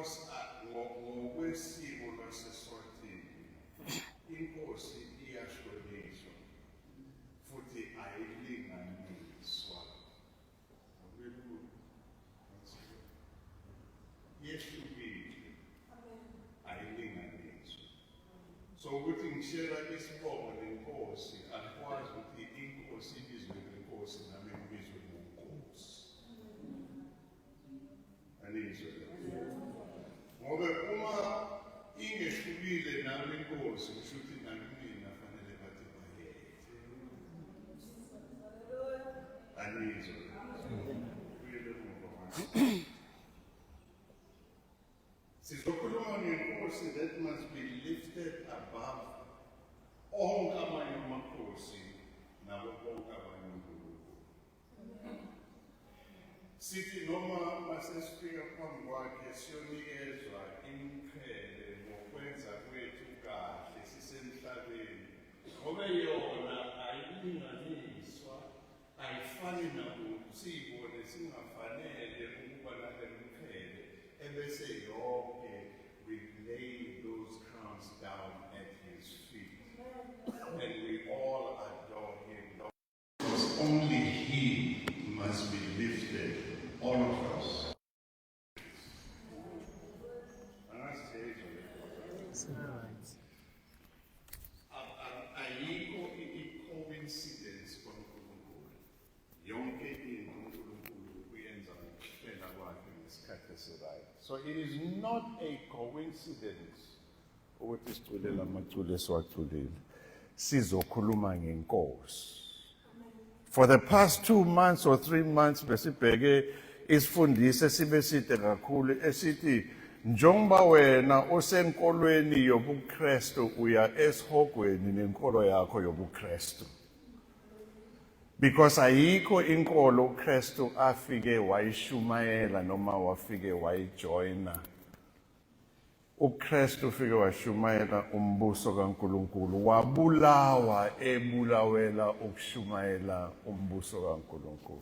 Because ngokwesiko lwaseSwatini inkosi iyahlonishwa futhi ayilinganiswa. Yehlukile, ayilinganiswa. So ukuthi ngishera isibongo nenkosi, angikwazi ukuthi inkosi ibizwe ngenkosi nami ngibizwe ngonkosi. Anizwe? Ngoba uma ingehlukile nami inkosi, kusho ukuthi nami mina fanele bathi bayethe. Anizwe? Buyele emuva. Sizokhuluma ngenkosi that must be lifted above onke amanye amakhosi nabo bonke abanye onkulunkulu. Sithi noma masesifika phambi kwakhe siyonikezwa imiqhele ngokwenza kwethu kahle sisemhlabeni, ngoba yona ayilinganiswa, ayifani namuntu, siyibone singafanele ukuba nale miqhele, ebese yonke we lay those crowns down at his feet and we all adore him. Because only he must be lifted, all of us. Right. Ayikho i-coincidence kwaNkulunkulu. Yonke into uNkulunkulu uyenza ngokuhlela kwakhe ngesikhathi esiright. So it is not a coincidence ukuthi siculele amaculo esiwaculile. Sizokhuluma ngenkosi. For the past 2 months or 3 months besibheke isifundise sibe side kakhulu esithi njengoba wena osenkolweni yobuKristu uya esihogweni nenkolo yakho yobuKristu. Because ayikho inkolo uKristu afike wayishumayela noma wafike wayijoyina. UKristu ufike washumayela umbuso kaNkulunkulu, wabulawa ebulawela ukushumayela umbuso kaNkulunkulu.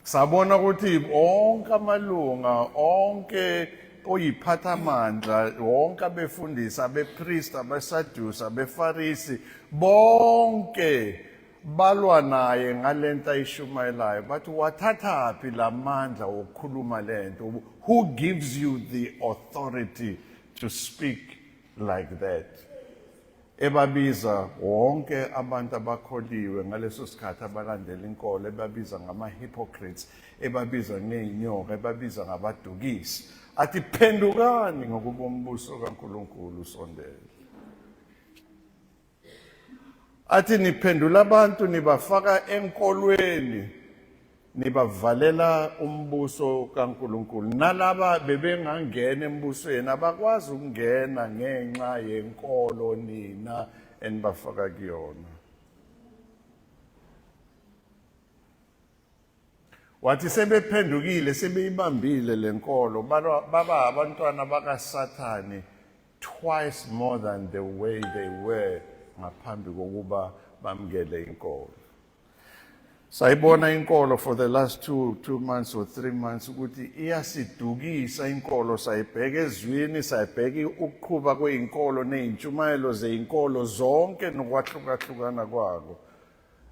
Sabona ukuthi onke amalunga, onke oyiphathamandla, wonke abefundisi, abepriest, abesadusi, abefarisi, bonke balwa naye ngalento ayishumayelayo. Bathi, "Wathathaphi lamandla wokukhuluma lento? Who gives you the authority to speak like that?" Ebabiza wonke abantu abakholiwe ngaleso sikhathi abalandela inkolo, ebabiza ngama-hypocrites, ebabiza ngey'nyoka, ebabiza ngabadukisi, athi, "Phendukani ngokuba umbuso kaNkulunkulu usondele." Athi, "Niphendula abantu, nibafaka enkolweni, nibavalela umbuso kaNkulunkulu. Nalaba bebengangena embusweni abakwazi ukungena ngenxa yenkolo nina enibafaka kuyona." Wathi sebephendukile, sebeyibambile lenkolo, baba abantwana bakaSathane twice more than the way they were ngaphambi kokuba bamukele inkolo. Sayibona inkolo for the last 2 months or 3 months ukuthi iyasidukisa inkolo. Sayibheka ezwini, sayibheka ukuqhuba kweyinkolo ney'ntshumayelo zeyinkolo zonke nokwahlukahlukana kwako.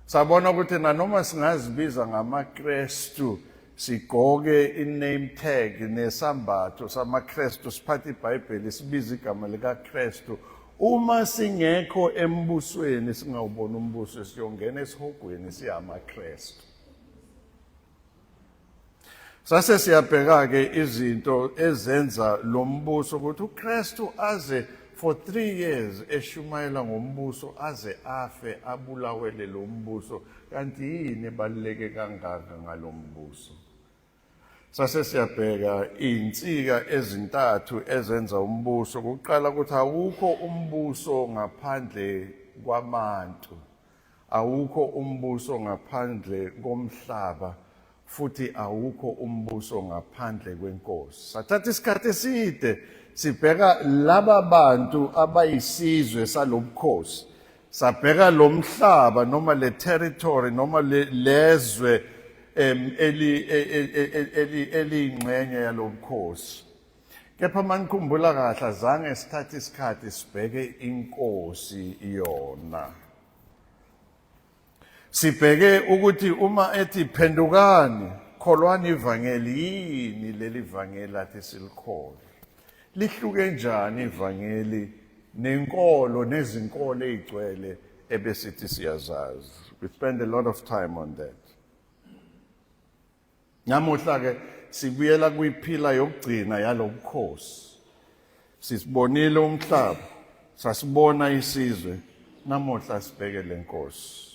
Sabona ukuthi nanoma singazibiza ngamaKrestu, sigqoke i-name tag nesambatho samaKrestu, siphathe iBhayibheli, sibize igama likaKrestu, uma singekho embusweni, singawubona umbuso, siyongena esihogweni siyamaKrestu. Sase siyabheka-ke izinto ezenza lo mbuso, ukuthi uKristu aze for 3 years eshumayela ngombuso, aze afe abulawele lo mbuso, kanti yini ebaluleke kangaka ngalo mbuso? Sase siyabheka iy'nsika ezintathu ezenza umbuso. Kuqala ukuthi awukho umbuso ngaphandle kwabantu, awukho umbuso ngaphandle komhlaba, futhi awukho umbuso ngaphandle kwenkosi. Sathatha isikhathi eside sibheka laba bantu abayisizwe salobukhosi, sabheka lo mhlaba noma le territory noma lezwe eli e, e, e, eliyingxenye yalobukhosi. Kepha manikhumbula kahle, azange sithathe isikhathi sibheke inkosi yona. Sibheke ukuthi uma ethi phendukani, kholwani ivangeli, yini leli vangeli athi silikholwe? Lihluke njani ivangeli nenkolo nezinkolo ezigcwele ebesithi siyazazi? We spend a lot of time on that. Namuhla ke sibuyela kwiphila yokugcina yalobukhosi. Sisibonile umhlaba, sasibona isizwe, namuhla sibheke lenkosi.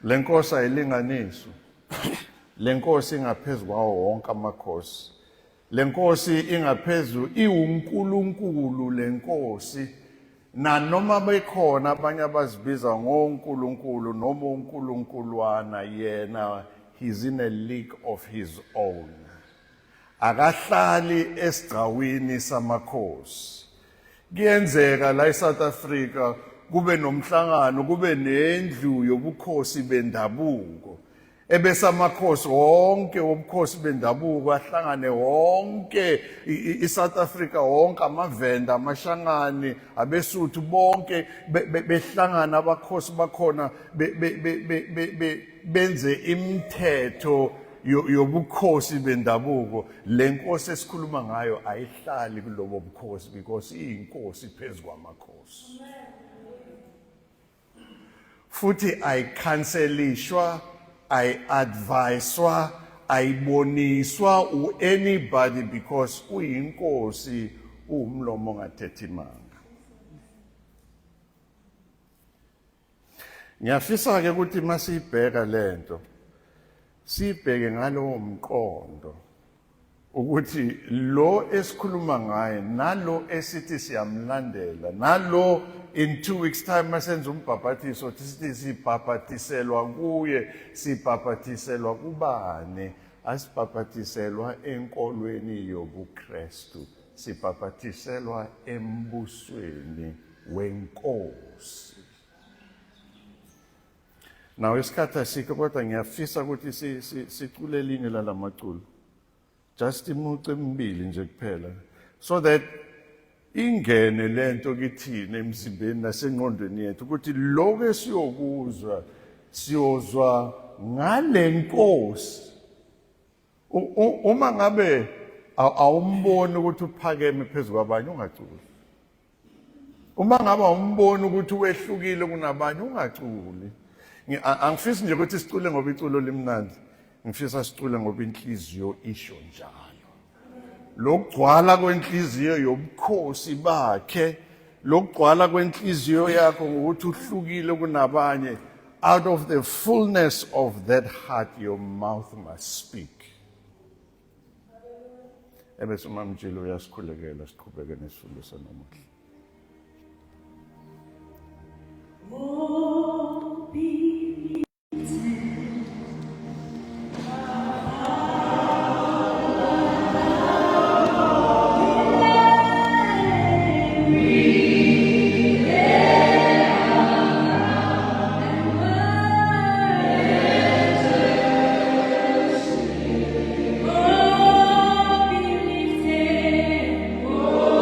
Lenkosi ayilinganiswa. Lenkosi ingaphezu kwawo wonke amakhosi. Lenkosi ingaphezu, iwuNkulunkulu lenkosi. Nanoma bekhona abanye abazibiza ngoNkulunkulu noma uNkulunkulwana, yena he's in a league of his own. Akahlali esigcawini samakhosi. Kuyenzeka la eSouth Africa kube nomhlangano, kube nendlu yobukhosi bendabuko, ebese amakhosi wonke wobukhosi bendabuko ahlangane wonke iSouth Africa wonke, amaVenda, amaShangani, abeSuthu, bonke behlangana abakhosi bakhona, benze imithetho yobukhosi bendabuko. Le nkosi esikhuluma ngayo ayihlali kulobo bukhosi because iyinkosi phezu kwamakhosi, futhi ayikhanselishwa, ayi-adviswa, ayiboniswa u-anybody because uyinkosi, uwumlomo ongathethi manga. Ngiyafisa-ke ukuthi masiyibheka lento siyibheke ngalowo mqondo ukuthi lo esikhuluma ngaye nalo esithi siyamlandela nalo in 2 weeks time masenza umbhabhathiso sithi sibhabhatiselwa kuye, sibhabhatiselwa kubani? Asibhabhatiselwa enkolweni yobuKristu, sibhabhatiselwa embusweni wenkosi. Nawo isikhathi asikho, kodwa ngiyafisa ukuthi sicule elinye lalamaculo, just imucu emibili nje kuphela, so that ingene lento kithina emzimbeni nasengqondweni yethu ukuthi lokho esiyokuzwa siyozwa ngale nkosi. Uma ngabe awumboni ukuthi uphakeme phezu kwabanye, ungaculi. Uma ngabe awumboni ukuthi wehlukile kunabanye, ungaculi. Angifisi nje ukuthi sicule ngoba iculo limnandi, ngifisa sicule ngoba inhliziyo isho njalo. Lokugcwala kwenhliziyo yobukhosi bakhe, lokugcwala kwenhliziyo yakho ngokuthi uhlukile kunabanye, out of the fullness of that heart your mouth must speak. Ebese umamtshilo uyasikhulekela, siqhubeke nesifundo sanamuhla. Oh, be lifted. Oh, be lifted. Oh, be lifted above.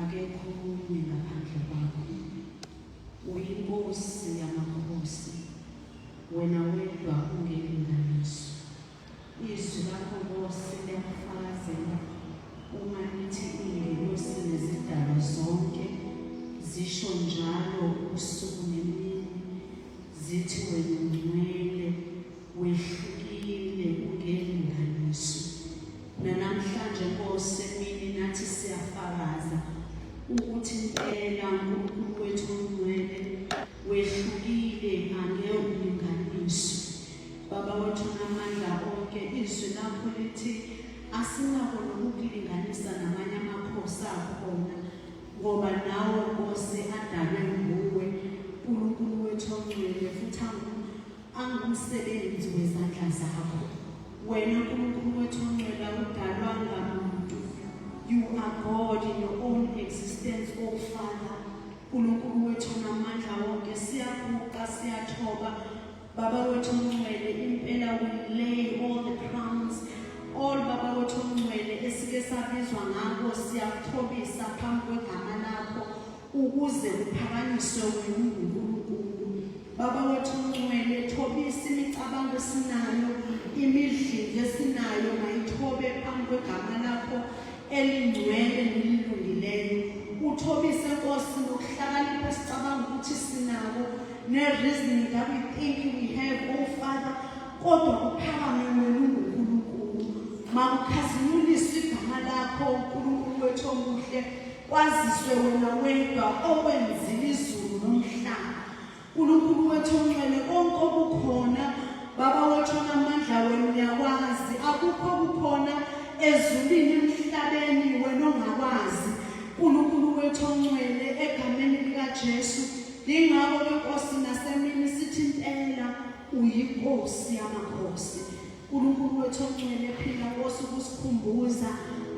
Akekho omunye ngaphandle kwakho. UyiNkosi yamakhosi, wena wedwa ungelinganiso. Izwi lakho Nkosi liyakufakazela uma lithi iy'ngelosi nezidalwa zonke zisho njalo ubusuku nemini zithi wena ungcwele wehlukile ungelinganiso. Nanamhlanje Nkosi emini nathi siyafakaza ukuthi impela uNkulunkulu wethu ongcwele wehlukile angeke ulinganiswe. Baba wethu namandla onke izwi lakho lithi asinako nokukulinganisa namanye amakhosi akhona ngoba nawe Nkosi adalwe nguwe uNkulunkulu wethu ongcwele futhi angumsebenzi wezandla zakho. Wena Nkulunkulu wethu ongcwele awudalwanga muntu. You are God in your own existence, oh Father. Nkulunkulu wethu onamandla wonke, siyaguqa siyathoba. Baba wethu ongcwele, impela we lay all the crowns all Baba wethu ongcwele esike sabizwa ngako siyakuthobisa phambi kwegama lakho ukuze kuphakanyiswe wena unguNkulunkulu. Baba wethu ongcwele, thobisa imicabango esinayo, imidlinzo esinayo mayithobe phambi kwegama lakho elingcwele nelilungileyo. Uthobise Nkosi nokuhlakanipha esicabanga ukuthi sinako ne-reasoning that we think we have, oh Father, kodwa kuphakame wena unguNkulunkulu. Makukhazimuliswe igama lakho uNkulunkulu wethu omuhle. Kwaziswe wena wedwa owenzile izulu nomhlaba. Nkulunkulu wethu ongcwele konke okukhona Baba wethu onamandla wena uyakwazi akukho okukhona ezulwini emhlabeni wena ongakwazi Nkulunkulu wethu ongcwele egameni likaJesu yingakho ke Nkosi nasemini sithi impela uyinkosi yamakhosi Nkulunkulu wethu ongcwele phila Nkosi ukusikhumbuza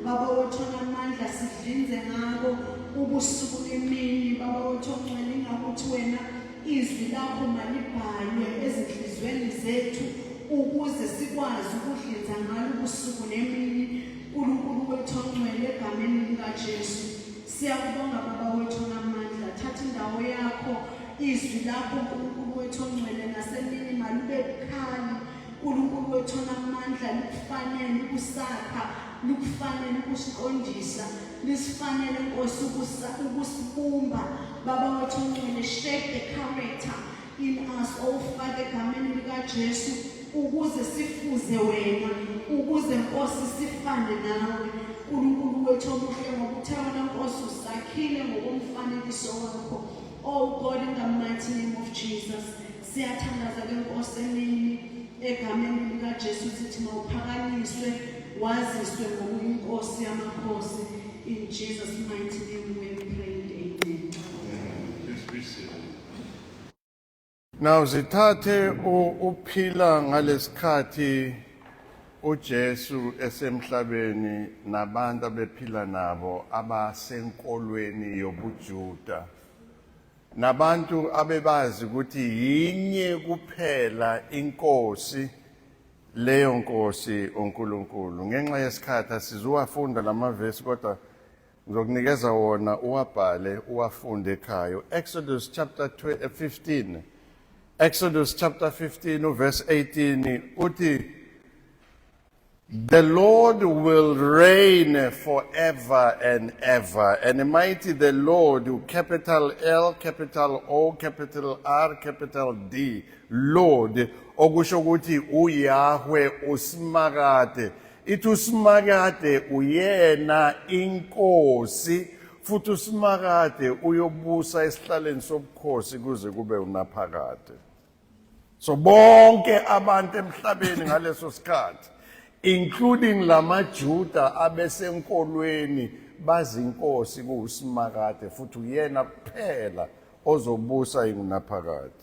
Baba wethu onamandla sidlinze ngako ubusuku nemini Baba wethu ongcwele ingakuthi wena izwi lakho malibhalwe ezinhlizweni zethu ukuze sikwazi ukudlinza ngalo ubusuku nemini Nkulunkulu wethu ongcwele egameni likaJesu Siyakubonga Baba wethu onamandla thatha indawo yakho izwi lakho Nkulunkulu wethu ongcwele nasemini malube bukhali uNkulunkulu wethu onamandla likufanele ukusakha likufanele ukusiqondisa lisifanele Nkosi ukusibumba baba wethu ongcwele shape the character in us oh Father egameni likaJesu ukuze sifuze wena ukuze Nkosi sifane nawe uNkulunkulu wethu omuhle ngoba uthe wena Nkosi usakhile ngokomfanekiso wakho oh God in the mighty name of Jesus Siyathandaza ke Nkosi emini egameni likaJesu sithi mawuphakanyiswe waziswe ngokuyinkosi yamakhosi in Jesus mighty name we pray amen. Please be seated. Now zithathe uphila ngalesikhathi uJesu esemhlabeni nabantu abephila nabo abasenkolweni yobuJuda. Nabantu abebazi ukuthi yinye kuphela inkosi leyo nkosi uNkulunkulu. Ngenxa yesikhathi asizuwafunda lamavesi kodwa ngizokunikeza wona uwabhale uwafunde ekhaya. Exodus chapter 15. Exodus chapter 15 uverse 18 uthi The Lord will reign forever and ever. And mighty the Lord, capital L, capital O, capital R, capital D, Lord, okusho ukuthi uYahweh usimakade. Ithi usimakade uyena inkosi futhi usimakade uyobusa esihlaleni sobukhosi kuze kube unaphakade. So bonke abantu emhlabeni ngaleso sikhathi including lamaJuda abesenkolweni bazinkosi kuwusimakade futhi uyena kuphela ozobusa ingunaphakade.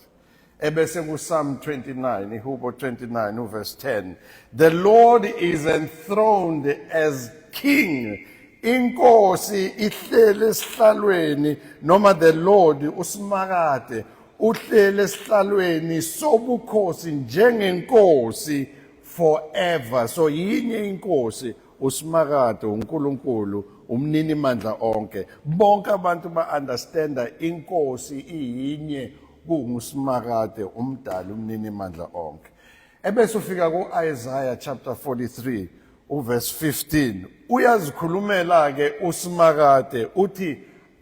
Ebese kuPsalm 29 ihubo 29 uverse 10 The Lord is enthroned as king inkosi ihlele esihlalweni noma the Lord usimakade uhleli esihlalweni sobukhosi njengenkosi forever so yinye inkosi usimakade uNkulunkulu Umnini mandla onke. Bonke abantu ba-understanda inkosi iyinye kunguSimakade umdali umnini mandla onke. Ebese ufika ku-Isaiah chapter 43 uverse 15 uyazikhulumela ke uSimakade uthi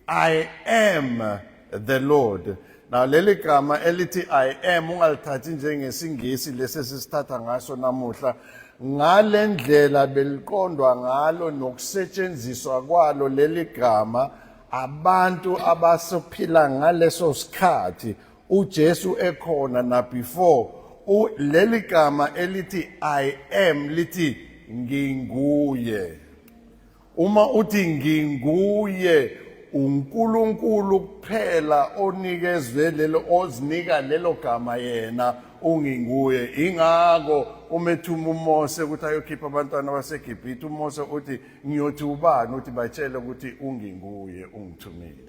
I am the Lord. Now leli gama elithi I am ungalithathi njengesingisi lesi esisithatha ngaso namuhla ngalendlela beliqondwa ngalo nokusetshenziswa kwalo leli gama abantu abasophila ngaleso sikhathi uJesu ekhona na before leli gama elithi I am lithi nginguye. Uma uthi nginguye uNkulunkulu kuphela onikezwe lelo ozinika lelo gama yena unginguye. Ingakho uma ethuma uMose ukuthi ayokhipha abantwana baseGibhithe uMose uthi ngiyothi ubani uthi batshele ukuthi unginguye ungithumile.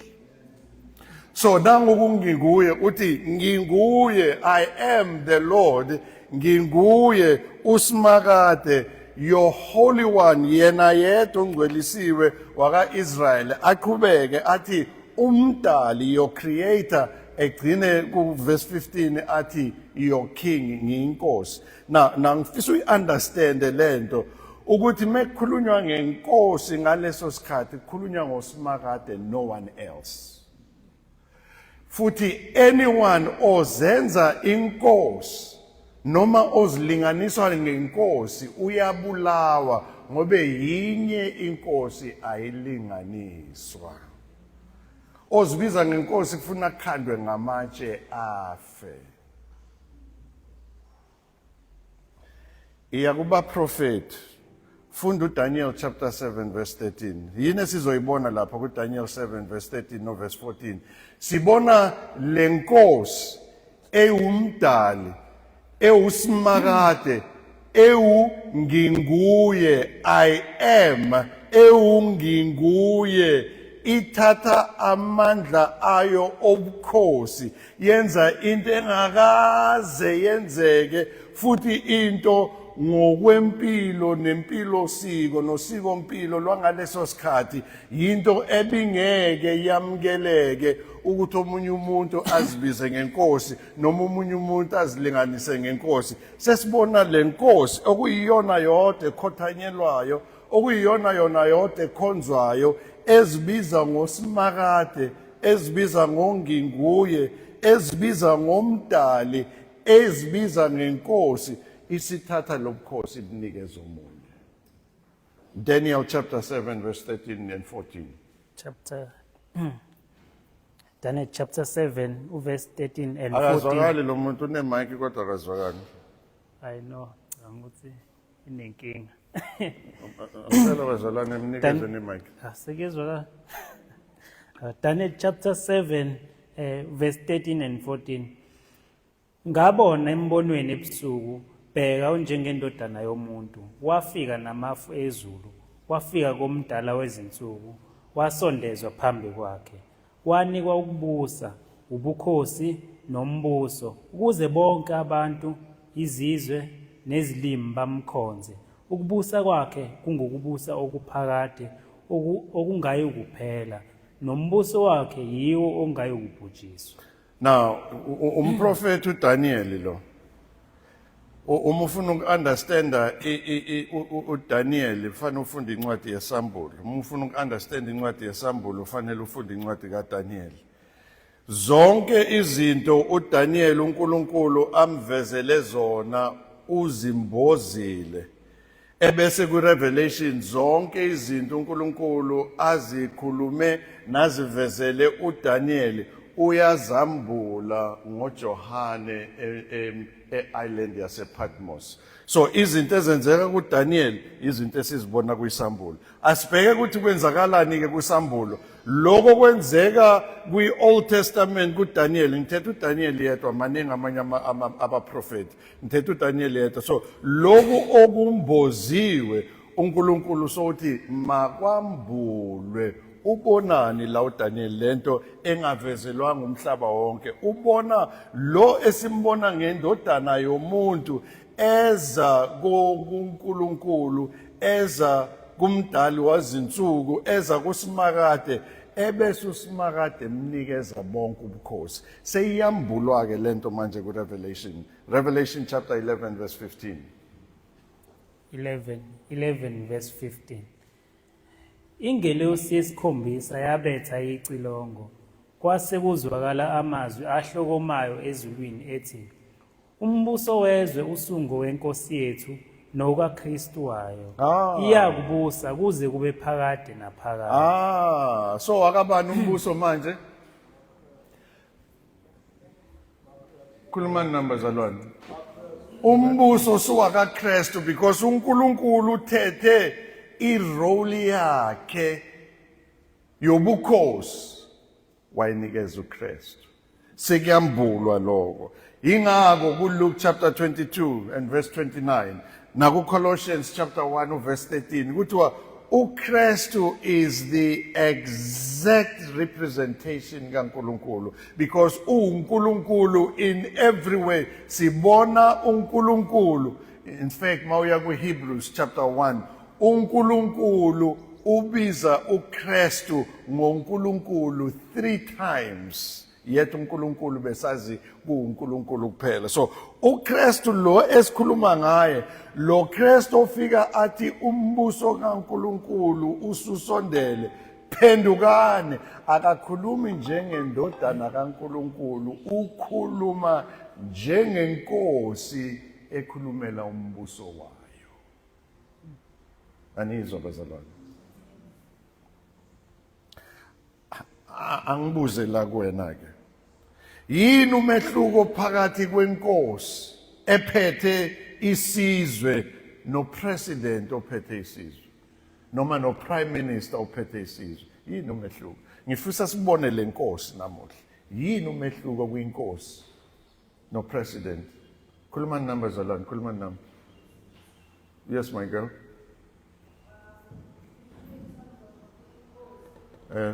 So nangu kunginguye uthi nginguye I am the Lord nginguye uSimakade your holy one yena yedwa ongcwelisiwe wakaIsrael aqhubeke athi umdali your creator egcine ku verse 15 athi your king ngiyinkosi na na ngifisa uyiunderstand lento ukuthi mekukhulunywa ngenkosi ngaleso sikhathi kukhulunywa ngoSimakade no one else futhi anyone ozenza inkosi noma ozilinganiswa ngenkosi uyabulawa ngobe yinye inkosi ayilinganiswa ozibiza ngenkosi kufuna kukhandwe ngamatshe afe Iya kubaprofeti. Funda uDaniel chapter 7 verse 13. Yini esizoyibona lapha kuDaniel 7 verse 13 no verse 14? Sibona lenkosi ewumdali, ewusimakade, ewu nginguye, I am, ewunginguye ithatha amandla ayo obukhosi yenza into engakaze yenzeke futhi into ngokwempilo nempilo siko nosiko mpilo lwangaleso sikhathi yinto ebingeke yamukeleke ukuthi omunye umuntu azibize ngenkosi noma omunye umuntu azilinganise ngenkosi sesibona lenkosi okuyiyona yodwa ekhothanyelwayo okuyiyona yona yodwa ekhonzwayo ezibiza ngosimakade ezibiza ngonginguye ezibiza ngomdali ezibiza ngenkosi isithatha lobukhosi ibunikeza omunye. Daniel chapter 7 verse 13 and 14. Chapter Daniel chapter 7 uverse 13 and 14. Akazwakali lo muntu unemike kodwa akazwakali. I know, ngicabanga ukuthi inenkinga. Ngicela bazalwane mnikeze nemic. Asekezwa ka Daniel chapter 7 verse 13 and 14. Ngabona embonweni ebusuku bheka unjengendodana yomuntu wafika namafu ezulu wafika komdala wezinsuku wasondezwa phambi kwakhe wanikwa ukubusa ubukhosi nombuso ukuze bonke abantu izizwe nezilimi bamkhonze ukubusa kwakhe kungukubusa okuphakade okungayikuphela nombuso wakhe yiwo ongayikubhujiswa. Now umprofeti uDaniel lo uma ufuna uku-understanda uDaniel kufanele ufunde incwadi yesambulo. Uma ufuna uku-understand incwadi yesambulo ufanele ufunde incwadi kaDaniel. Zonke izinto uDaniel uNkulunkulu amvezele zona uzimbozile. Ebese kwiRevelation zonke izinto uNkulunkulu azikhulume nazivezele uDaniel uyazambula ngoJohane e-island yasePatmos. So izinto ezenzeka kuDaniel izinto esizibona kwisambulo. Asibheke ukuthi kwenzakalani ke kwisambulo. Lokho kwenzeka kwi-Old Testament kuDaniel, ngithetha uDaniel yedwa maningi amanye abaprofeti. Ngithetha uDaniel yedwa. So lokhu okumboziwe uNkulunkulu sokuthi makwambulwe ubonani la uDaniel lento engavezelwanga umhlaba wonke ubona lo esimbona ngendodana yomuntu eza kuNkulunkulu eza. kumdali wazinsuku, eza kuSimakade, ebese uSimakade emnikeza bonke ubukhosi. Seyiyambulwa ke lento manje ku Revelation, Revelation chapter 11 verse 15. 11 11 verse 15. Ingelosi yesikhombisa yabetha icilongo, kwase kuzwakala amazwi ahlokomayo ezulwini ethi, Umbuso wezwe usungowenkosi yethu nokaKristu wayo. Ah. Iyakubusa kuze kube phakade naphakade. Ah, so akabani umbuso manje? Khulumani nami bazalwane. Umbuso usuwakaKristu because uNkulunkulu uthethe irole yakhe yobukhosi wayinikeza uKristu. Sekuyambulwa lokho. Ingakho kuLuke chapter 22 and verse 29 nakuColossians chapter 1 verse 13 kuthiwa uKristu is the exact representation kaNkulunkulu because uNkulunkulu in every way. Sibona uNkulunkulu. In fact, mawuya kuHebrews chapter 1, uNkulunkulu ubiza uKristu ngoNkulunkulu three times, yet uNkulunkulu besazi kuuNkulunkulu kuphela. So uKristu lo esikhuluma ngaye, lo Kristu ofika athi umbuso kaNkulunkulu ususondele, phendukani, akakhulumi njengendodana kaNkulunkulu, ukhuluma njengenkosi ekhulumela umbuso wayo. Anizwa bazalwane? Angibuze la kuwena ke, yini umehluko phakathi kwenkosi ephethe isizwe nopresident ophethe isizwe noma no-prime minister ophethe isizwe? Yini umehluko? Ngifisa sibone le nkosi namuhla. Yini umehluko kwinkosi no-president? Khulumani nami bazalwane, khulumani nami. Yes, my girl.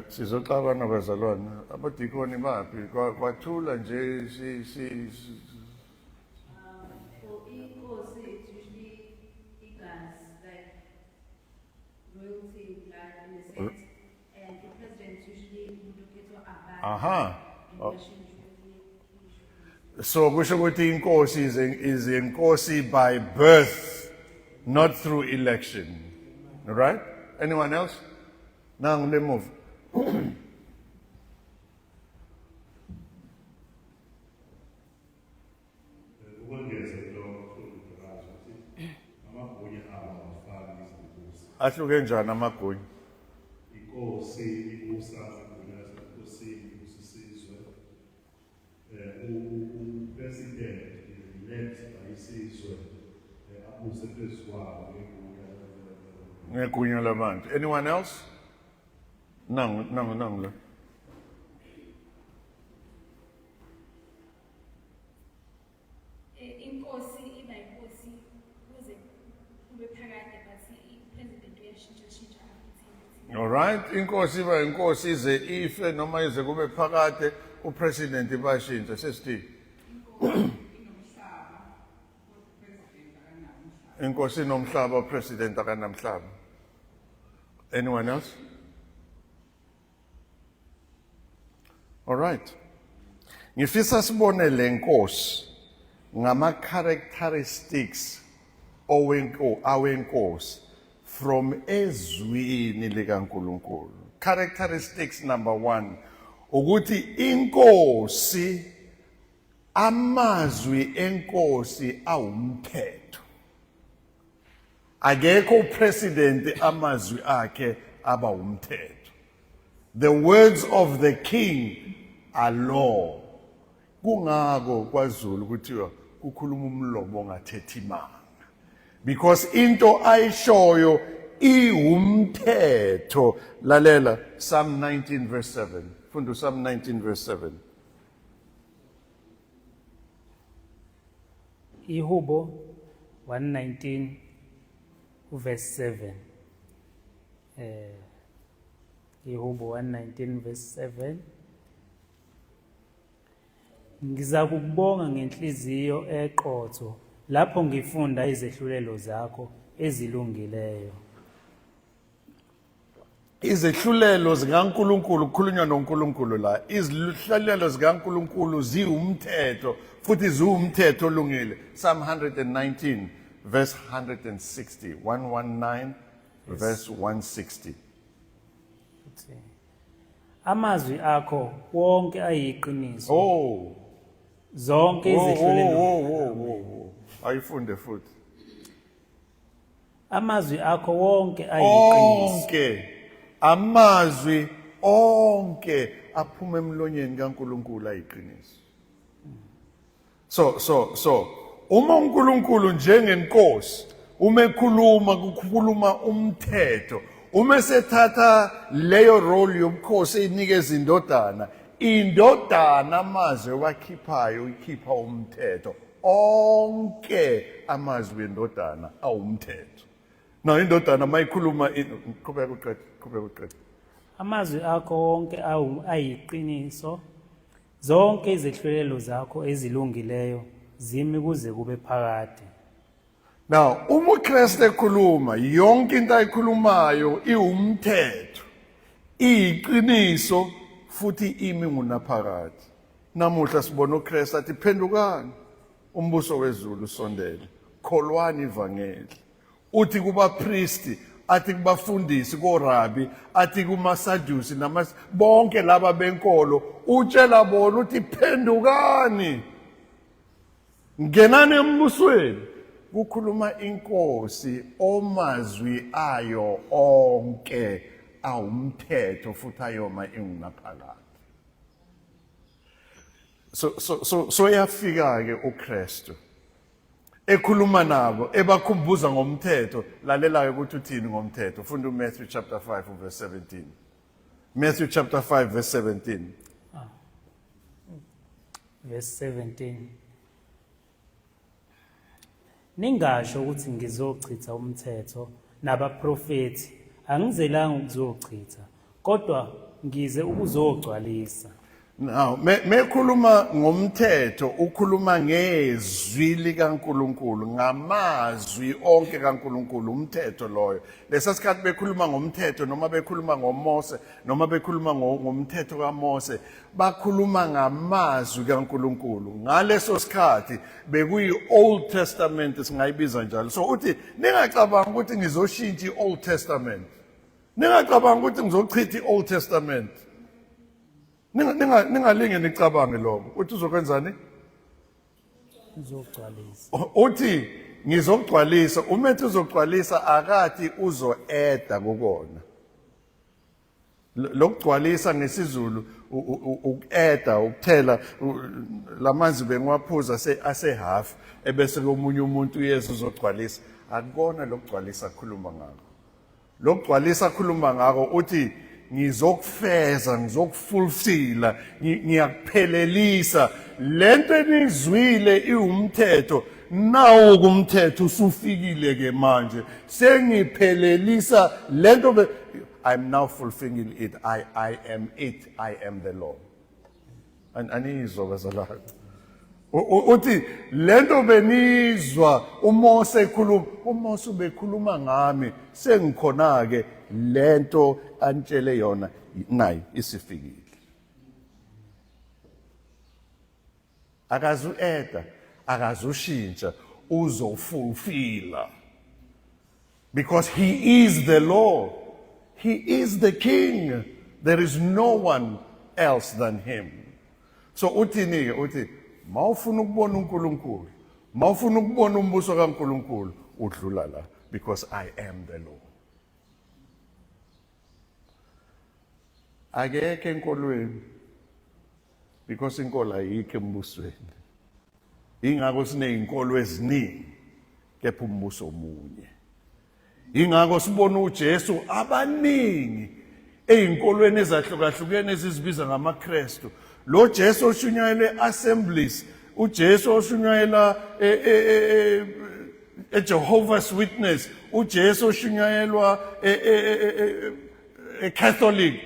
Sizoxabana bazalwane, abadikoni baphi? Kwathula nje si si For inkosi, it's usually igazi, like royalty blood in a sense. And the president usually umuntu okhethwa abantu. And bashintsha ukuthi So kusho ukuthi inkosi is inkosi by birth, not through election. All right? Anyone else? Nangu le move. Ukwengeza kulokho, Mfundikazi, ukuthi amagunya abo awafani izinkosi. Ahluke njani amagunya? Inkosi ibusa amagunya asebukhosini, ibusa isizwe. U-president is elect by isizwe, abuse phezu kwawo ngegunya. Ngegunya labantu. Anyone else? Nangu, nangu, nangu la. Inkosi iba inkosi kuze kube phakade, but i-president uyashintsha shintsha every All right, inkosi iba inkosi ize ife noma ize kube phakade, upresident bashintsha sesithi. Inkosi inomhlaba, president akanamhlaba. Anyone else? All right. Ngifisa sibone lenkosi ngama characteristics awenkosi from ezwini likaNkulunkulu. Characteristics number 1 ukuthi inkosi, amazwi enkosi awumthetho. Akekho upresident amazwi akhe aba umthetho. The words of the king are law. Kungako kwaZulu kuthiwa kukhuluma umlomo ongathethi manga, because into ayishoyo iwumthetho. Lalela Psalm 19 verse 7. Funda Psalm 19 verse 7. Ihubo 119 uverse 7. Ihubo 119 verse 7. Ngizakubonga ngenhliziyo eqotho lapho ngifunda izehlulelo zakho ezilungileyo. Izehlulelo zikaNkulunkulu, kukhulunywa noNkulunkulu la. Izehlulelo zikaNkulunkulu ziwumthetho futhi ziwumthetho olungile. Psalm 119 verse 160, 119 verse 160. Uthi, Amazwi akho wonke ayiqiniso. Oh. Zonke izehlulelo. Oh, oh. Ayifunde futhi. Amazwi akho wonke ayiqiniso. Onke amazwi onke aphuma emlonyeni kaNkulunkulu ayiqiniso. So uma uNkulunkulu njengenkosi uma ekhuluma, kukhuluma umthetho, uma esethatha leyo role yobukhosi eyinikeza indodana, indodana amazwi ewakhiphayo ikhipha umthetho. Onke amazwi endodana awumthetho. Now indodana mayikhuluma, qhubeka uqede, qhubeka uqede. Amazwi akho wonke ayiqiniso. Zonke izehlulelo zakho ezilungileyo zimi kuze kube phakade. Now uma uKristu ekhuluma, yonke into ayikhulumayo iwumthetho, iyiqiniso futhi imi ngunaphakade. Namuhla sibona uKristu athi, phendukani, umbuso wezulu usondele, kholwani ivangeli. Uthi kubapristi, athi kubafundisi, korabi, athi kumaSadusi namas bonke laba benkolo, utshela bona uthi, phendukani, ngenani embusweni. Kukhuluma inkosi omazwi ayo onke awumthetho futhi ayoma ingunaphakade. So yafika ke uKristu ekhuluma nabo, ebakhumbuza ngomthetho. Lalela ukuthi uthini ngomthetho. Funda uMatthew chapter 5 verse 17. Matthew chapter 5 verse 17. Verse 17. Ningasho ukuthi ngizochitha umthetho nabaprofethi, angizelanga ukuzochitha, kodwa ngize ukuzogcwalisa. Now mekhuluma ngomthetho, ukhuluma ngezwi likaNkuluNkulu, ngamazwi onke kaNkuluNkulu, umthetho loyo. Lesa sikhathi bekhuluma ngomthetho, noma bekhuluma ngoMose, noma bekhuluma ngomthetho kaMose, bakhuluma ngamazwi kaNkuluNkulu. Ngaleso sikhathi bekuyi Old Testament, singayibiza njalo. So uthi, ningacabanga ukuthi ngizoshintsha i-Old Testament, ningacabanga ukuthi ngizochitha i-Old Testament. Ningalinge nicabange lokho. Uthi uzokwenzani? Ngizogcwalisa. Uthi ngizogcwalisa. Uma ethi uzogcwalisa, akathi uzo-eda kukona. Lokugcwalisa ngesiZulu uku-eda, ukuthela lamanzi bengiwaphuza ase half, ebese komunye umuntu uyeza uzogcwalisa. Akukona lokugcwalisa akhuluma ngakho. Lokugcwalisa akhuluma ngakho, uthi ngizokufeza, ngizokufulfilla, ngiyakuphelelisa lento enizwile iwumthetho. Nawo kumthetho usufikile ke manje, sengiphelelisa lento. I'm now fulfilling it. I am it. I am the law. Anizwa bazalwane? Uthi lento benizwa uMose ekhuluma, uMose ubekhuluma ngami, sengikhona ke, lento antshele yona nayi isifikile. Akazu-eda, akazushintsha, uzofulfilla because he is the law, he is the king, there is no one else than him. So uthini ke? Uthi mawufuna ukubona uNkulunkulu, mawufuna ukubona umbuso kaNkulunkulu, udlula la, because I am the law. Akekho enkolweni, because inkolo ayikho embusweni. Ingakho sinezinkolo eziningi, kepha umbuso omunye. Ingakho sibona uJesu abaningi eyinkolweni ezahlukahlukene ezizibiza ngamaKristu. Lo Jesu oshunyayelwe Assemblies, uJesu oshunyayela eJehovah's Witness, uJesu oshunyayelwa eCatholic.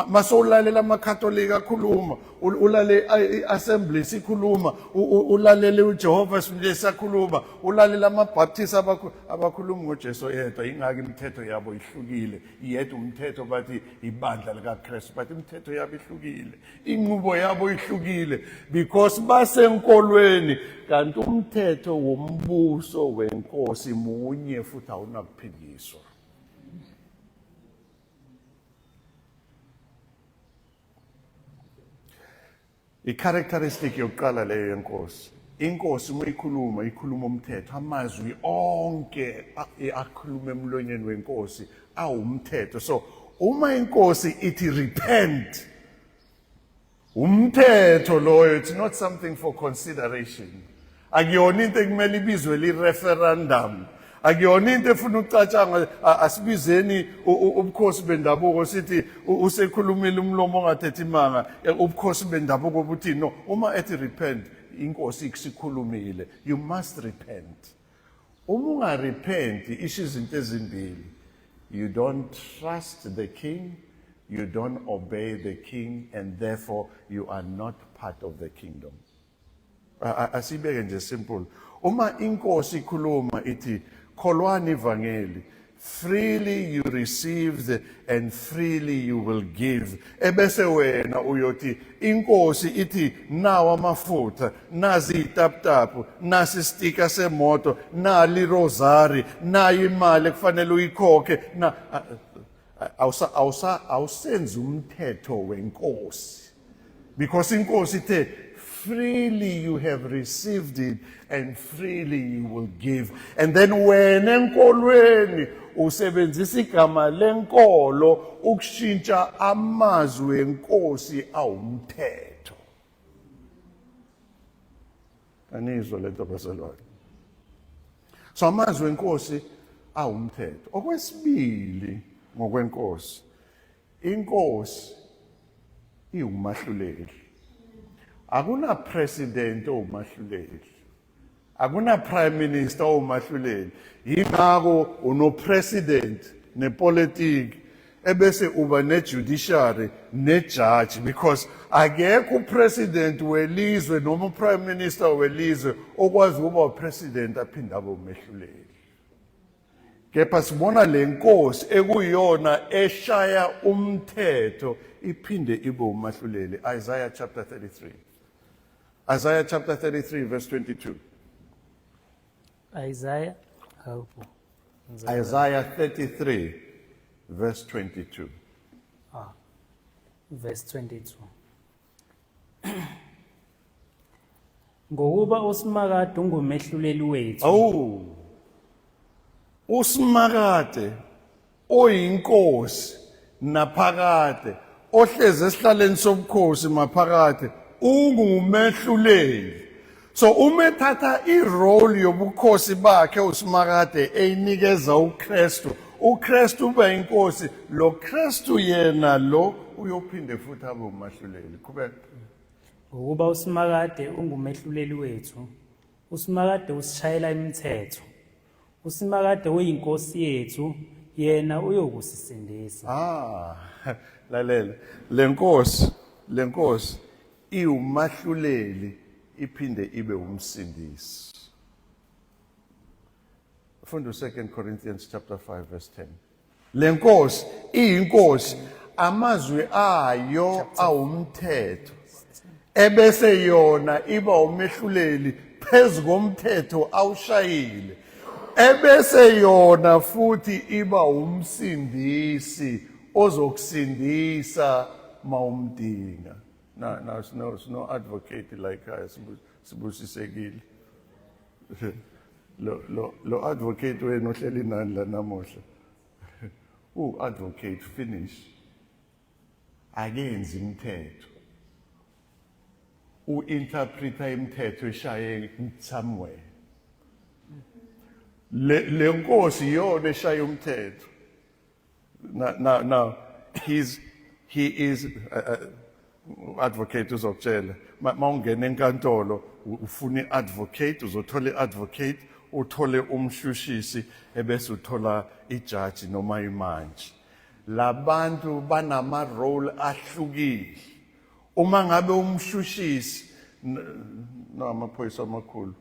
Masowulalela amaKatolika akhuluma, ulale i-Assemblies ikhuluma, ulalele uJehovah's Witness akhuluma, ulalela amaBaptist abakhuluma ngoJesu yedwa. Ingakho imithetho yabo ihlukile. Yedwa umthetho, bathi ibandla likaKristu, but imithetho yabo ihlukile, inqubo yabo ihlukile, because basenkolweni, kanti umthetho wombuso wenkosi munye futhi awunakuphikiswa. I-characteristic yokuqala leyo yenkosi. Inkosi uma ikhuluma, ikhuluma umthetho. Amazwi onke akhuluma emlonyeni wenkosi awumthetho. So uma inkosi ithi repent, umthetho loyo. It's not something for consideration. Akuyona into ekumele ibizwe li-referendum, akuyona into efuna ukucatshangwa. Asibizeni ubukhosi bendabuko, sithi usekhulumile umlomo ongathethi imanga, ubukhosi bendabuko buthi no. Uma ethi repent, inkosi ikusikhulumile, you must repent. Uma ungarepenti, isho izinto ezimbili: you don't trust the king, you don't obey the king, and therefore you are not part of the kingdom. Asibeke nje simple. Uma inkosi ikhuluma ithi kholwani ivangeli, freely you received and freely you will give, ebese wena uyothi inkosi ithi nawo amafutha, nazi itaputapu, nasi istika semoto, nali rosary, nayo imali ekufanele uyikhokhe, na awusa awusa awusenzi umthetho wenkosi, because inkosi ithe freely you have received it and freely you will give, and then wena enkolweni usebenzisa igama lenkolo ukushintsha amazwi enkosi awumthetho. Anizwa lento, bazalwane? So amazwi enkosi awumthetho. Okwesibili, ngokwenkosi, inkosi iwumahluleli. Akuna president owumahluleli, akuna prime minister owumahluleli. Yingakho uno president nepolitiki, ebese uba ne-judiciary ne-judge, because akekho upresident welizwe noma uprime minister welizwe okwazi ukuba upresident aphinde abe umehluleli. Kepha sibona le nkosi ekuyiyona eshaya umthetho iphinde ibe umahluleli. Isaiah chapter 33, Isaiah chapter 33 verse 22. Isaiah, hawu. Isaiah 33 verse 22. Ah, verse 22. Ngokuba uSimakade ungumehluleli wethu. Awu. USimakade oyinkosi naphakade, ohlezi esihlaleni sobukhosi maphakade, ungumehluleli. So uma ethatha irole yobukhosi bakhe uSimakade eyinikeza uKristu, uKristu uba inkosi, lo Kristu yena lo uyophinde futhi abe umahluleli. Qhubeka. Ngokuba uSimakade ungumehluleli wethu, uSimakade usishayela imithetho. USimakade uyinkosi yethu, yena uyokusisindisa. Ah, lalela. Le nkosi, le nkosi iwumahluleli iphinde ibe umsindisi. Funda u2 Corinthians chapter 5 verse 10. Le nkosi iyinkosi, amazwi ayo awumthetho, ebese yona iba umehluleli phezu komthetho awushayile, ebese yona futhi iba umsindisi ozokusindisa mawumdinga. Na na sino advocate like us, sibusisekile. Lo advocate wenu ohleli nani la namuhla u advocate finish. Akenzi imithetho, u-interpreta imithetho eshaye somewhere. Le nkosi iyona eshaya umthetho. Now he is advocate. Uzokutshela mawungena enkantolo ufuna i-advocate, uzothola i-advocate, uthole umshushisi, ebese uthola ijaji noma imantshi. Labantu banama role ahlukile. Uma ngabe umshushisi no amaphoyisa amakhulu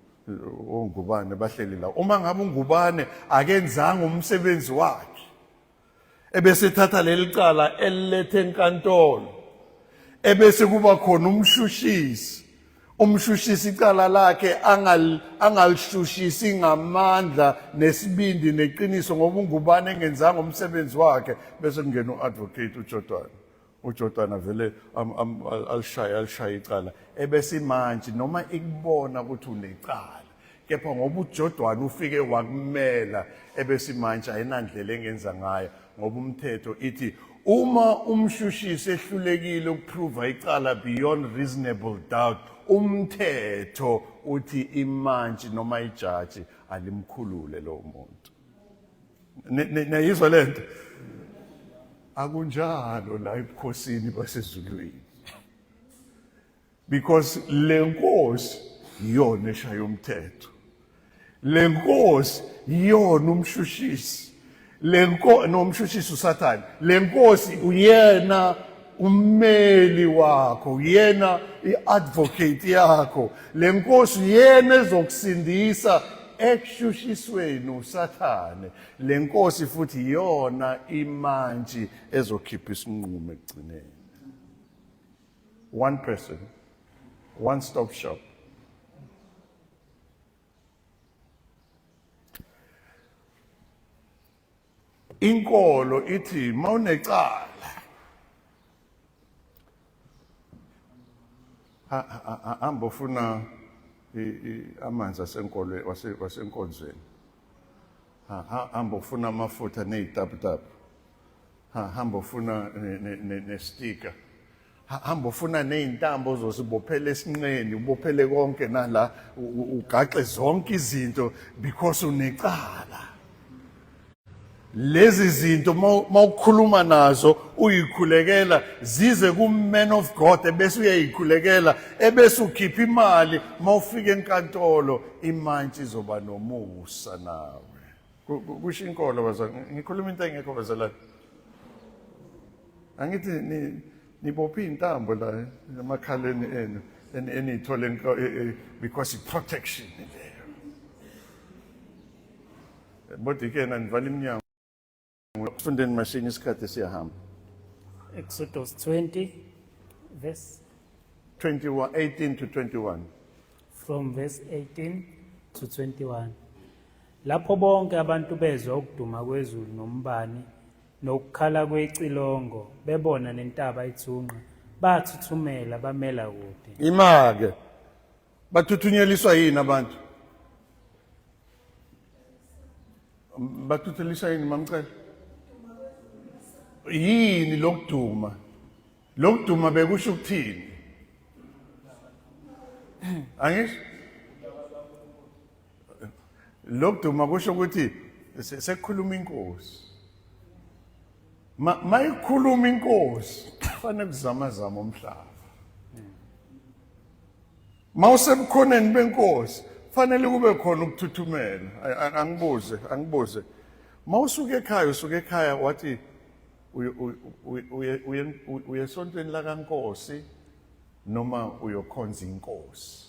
ongubane bahleli la. Uma ngabe ungubane akenzanga umsebenzi wakhe ebese ethatha leli cala elilethe enkantolo ebese kuba khona umshushisi umshushisi icala lakhe angalishushisi ngamandla nesibindi neqiniso ngoba ungubane engenzanga umsebenzi wakhe bese kungena u-advocate uJordani uJordani avele alishaye alishaye icala ebese imantshi noma ikubona ukuthi unecala kepha ngoba uJordani ufike wakumela ebese imantshi ayinandlela engenza ngayo ngoba umthetho ithi uma umshushisi ehlulekile ukuprova icala beyond reasonable doubt umthetho uthi imantshi noma ijaji alimkhulule lowo muntu. Niyayizwa lento? Akunjalo la ebukhosini basezulwini, because le nkosi iyona eshaya umthetho, le nkosi iyona umshushisi, le nko nomshushisi uSathane, le nkosi uyena ummeli wakho, uyena i-advocate yakho, le nkosi uyena ezokusindisa ekushushisweni uSathane, le nkosi futhi iyona imantshi ezokhipha isinqumo ekugcineni. One person, one stop shop. Inkolo ithi mawunecala hamba ufuna amanzi asenkolweni wasenkonzweni, hamba ufuna amafutha nezitaputapu, hamba ufuna nestika, hamba ufuna nezintambo ozozibophela esinqeni, ubophele konke nala, ugaxe zonke izinto because unecala. Lezi zinto mawukhuluma nazo uyikhulekela zize ku man of God ebese uyayikhulekela ebese ukhipha imali, mawufika enkantolo imantshi izoba nomusa nawe. Kusho inkolo bazalwane, ngikhuluma into engekho bazalwane. Angithi nibophe iy'ntambo la emakhaleni enu eniyithole because i-protection leyo. Bodikena nivala iminyango fundeni mashini, isikhathi siyahamba. Exodus 20 verse 21, 18 to 21. From verse 18 to 21. Lapho bonke abantu bezwa ukuduma kwezulu nombani nokukhala kwecilongo, bebona nentaba ithunqa, bathuthumela bamela kude. Imake bathuthunyeliswa yini abantu? Bathuthuliswa yini mamcela? Yini lokuduma? Lokuduma bekusho ukuthini? Angisho lokuduma kusho ukuthi sekukhuluma inkosi. Mayikhuluma inkosi kufanele kuzamazama umhlaba. Mawusebukhoneni benkosi fanele kube khona ukuthuthumela. Angibuze, angibuze. Mawusuka ekhaya, usuka ekhaya wathi uye esontweni lakaNkosi noma uyokhonza inkosi?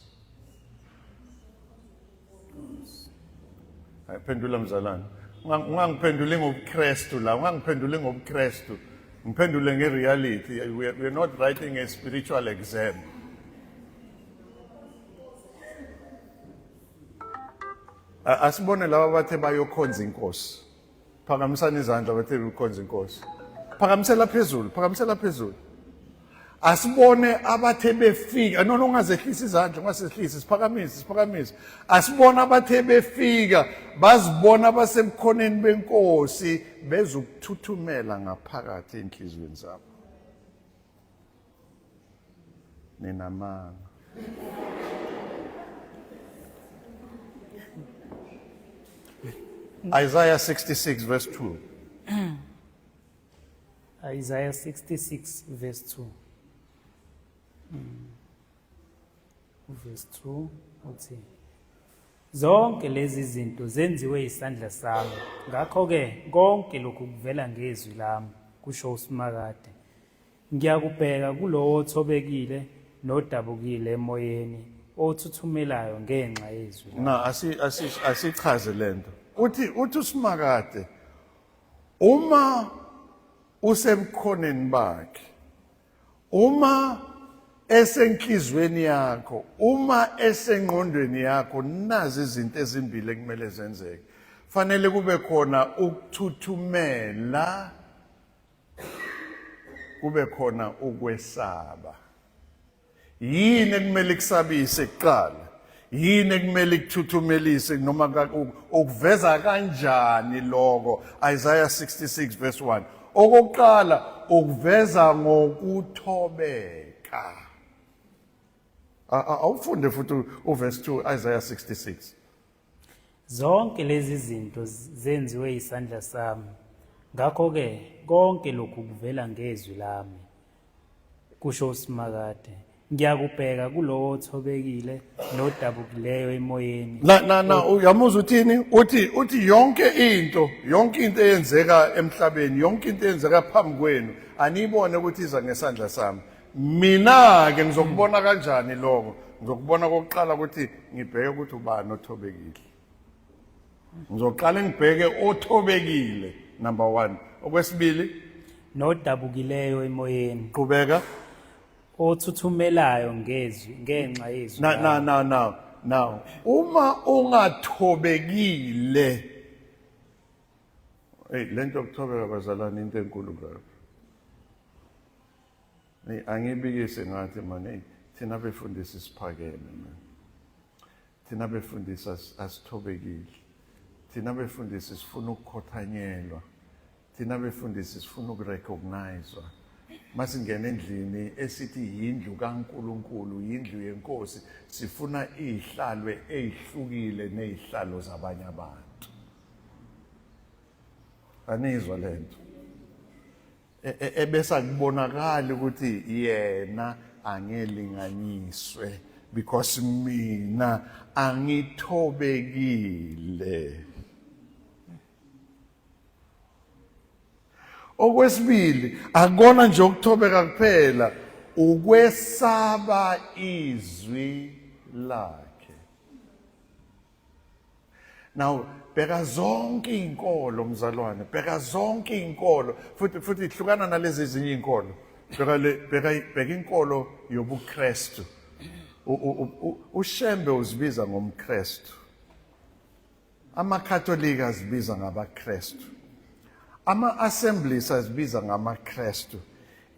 Hayi, phendula mzalwane. Ungangiphenduli ngobuKristu la, ungangiphenduli ngobuKristu. Ngiphendule ngereality. We are not writing a spiritual exam. Asibone laba bathe bayokhonza inkosi. Phakamisani izandla bathe bayokhonza inkosi. Phakamisela phezulu, phakamisela phezulu. Asibone abathe befika. No, no, ungazehlisi izandla, ungazehlisi, siphakamise, siphakamise. Asibone abathe befika, bazibona abasebukhoneni benkosi bezukuthuthumela ngaphakathi enhliziyweni zabo. Ninamanga. Isaiah 66 verse 2. Isaiah 66 verse 2. Verse 2 uthi zonke lezi zinto zenziwe isandla sami, ngakho-ke konke lokhu kuvela ngezwi lami, kusho uSimakade. Ngiyakubheka kulowo othobekile nodabukile emoyeni, othuthumelayo ngenxa yezwi lami. Na asi asi asichaze lento. Uthi uthi uSimakade uma usebukhoneni bakhe uma esenhlizweni yakho uma esengqondweni yakho nazi izinto ezimbili ekumele zenzeke fanele kube khona ukuthuthumela kube khona ukwesaba Yini ekumele ikusabise kuqala? Yini ekumele ikuthuthumelise noma ukuveza kanjani lokho? Isaiah 66 verse 1. Okokuqala ukuveza ngokuthobeka. Awufunde futhi uverse 2 Isaiah 66. Zonke lezi zinto zenziwe yisandla sami. Ngakho-ke konke lokhu kuvela ngezwi lami. Kusho uSimakade. Ngiyakubheka kulowo othobekile nodabukileyo emoyeni. Na na na uyamuzwa uthini? Uthi uthi yonke into, yonke into eyenzeka emhlabeni, yonke into eyenzeka phambi kwenu, aniyibone ukuthi iza ngesandla sami. Mina ke ngizokubona kanjani lokho? Ngizokubona kokuqala ukuthi ngibheke ukuthi ubani othobekile. Ngizoqala ngibheke othobekile number 1. Okwesibili nodabukileyo emoyeni. Qhubeka. Othuthumelayo ngezwi ngenxa yezwi. Na na na na now uma ungathobekile Hey lento yokuthobeka bazalwane into enkulu kabi. Hey angibikise ngathi man hey thina befundisi siphakeme man. Thina befundisi asithobekile. Thina befundisi sifuna ukukhothanyelwa. Thina befundisi sifuna ukurecognizwa. Masingena endlini esithi yindlu kaNkuluNkulu, yindlu yenkosi, sifuna izihlalo ezihlukile nezihlalo zabanye abantu. Anizwa lento. E, e, ebese akubonakali ukuthi yena angelinganiswe because mina angithobekile. Okwesibili akona nje ukuthobeka kuphela ukwesaba izwi lakhe. Now bheka zonke izinkolo mzalwane, bheka zonke izinkolo futhi futhi ihlukana nalezi ezinye izinkolo. Bheka le bheka bheka inkolo yobuKristu. UShembe uzibiza ngomKristu. AmaKatolika azibiza ngabaKristu. Ama-Assemblies azibiza ngamaKristu.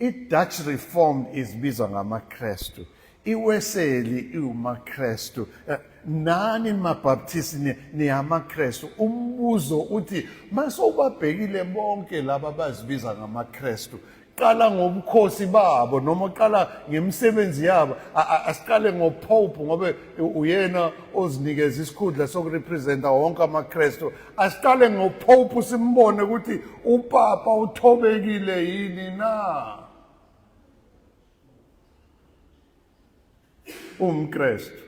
I-Dutch Reformed izibiza ngamaKristu. IWeseli iwumaKristu. Eh, nani maBaptist niyamaKristu. Umbuzo uthi mase ubabhekile bonke laba abazibiza ngamaKristu qala ngobukhosi babo noma qala ngemisebenzi yabo asiqale ngopope ngoba uyena ozinikeza isikhundla sokurepresenta wonke amaKristu asiqale ngopope simbone ukuthi upapa uthobekile yini na umKristu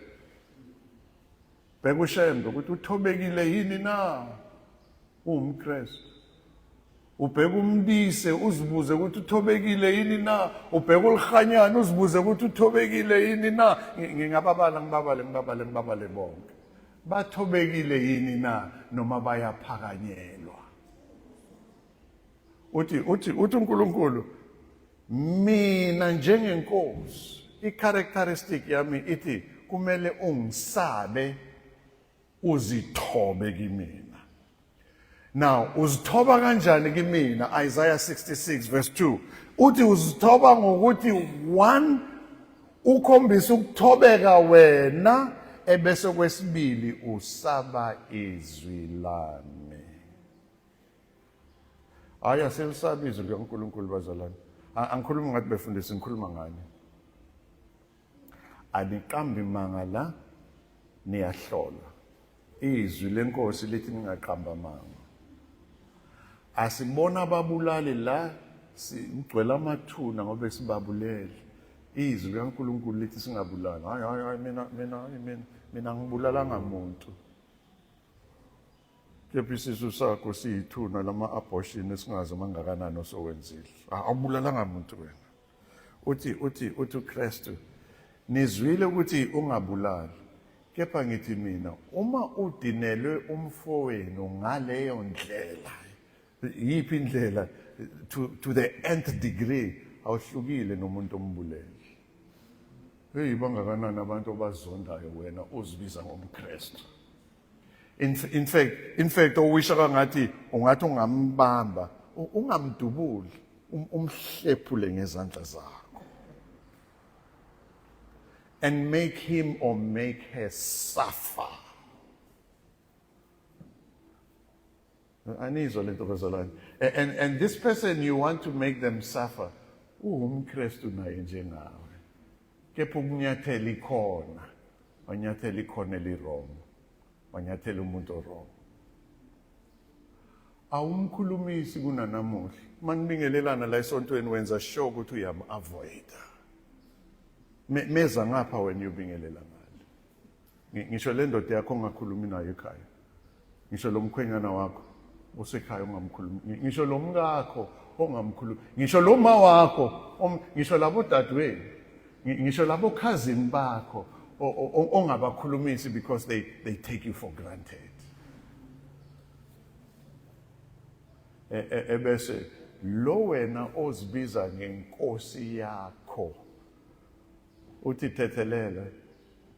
bheka uShembe ukuthi uthobekile yini na uwumKristu ubheka umbise uzibuze ukuthi uthobekile yini na ubheka ulihanyana uzibuze ukuthi uthobekile yini na ngingababala ngibabale ngibabale ngibabale bonke bathobekile yini na noma bayaphakanyelwa uthi uthi uthi uNkulunkulu mina njengenkosi i-characteristic yami ithi kumele ungisabe uzithobe kimina now uzithoba kanjani kimina Isaiah 66 verse 2 uthi uzithoba ngokuthi one ukhombisa ukuthobeka wena ebese kwesibili usaba izwi lami hayi aselisabi izwi likaNkulunkulu bazalwane angikhulumi ngathi befundisi ngikhuluma ngani Aniqambi manga la niyahlola. Izwi lenkosi lithi ningaqamba amanga. Asibona ababulali la sigcwele amathuna ngoba sibabulele. Izwi likaNkulunkulu lithi singabulali. Hayi hayi hayi mina mina mina mina ngibulalanga muntu. Kepha isisu sakho siyithuna lama-abortion esingazi amangakanani osowenzile. Awubulalanga muntu wena. Uthi uthi uthi uKristu nizwile ukuthi ungabulali. Kepha ngithi mina uma udinelwe umfowenu ngaleyo ndlela yiphi indlela to the nth degree awuhlukile nomuntu ombulele. Hey bangakanani abantu obazondayo wena uzibiza ngomKristu. In fact owisha kangathi ungathi ungambamba ungamdubuli umhlephule ngezandla zakho and make him or make her suffer. Anizwa lento bazalwane. And this person you want to make them suffer uwumKristu naye njengawe. Kepha ukunyathela ikhona, wanyathela ikhona eli-wrong, wanyathela umuntu o-wrong. Awumkhulumisi kunanamuhla. Uma nibingelelana la esontweni wenza sure ukuthi uyam-avoida. Meza ngapha wena uyobingelela ngale. Ngisho le ndoda yakho ongakhulumi nayo ekhaya. Ngisho lo mkhwenyana wakho osekhaya ongamkhulumi. Ngisho lo mkakho ongamkhulumi. Ngisho lo ma wakho, ngisho labo dadewenu. Ngisho labo cousin bakho ongabakhulumisi because they take you for granted. Ebese lo wena ozibiza ngenkosi yakho uthi thethelela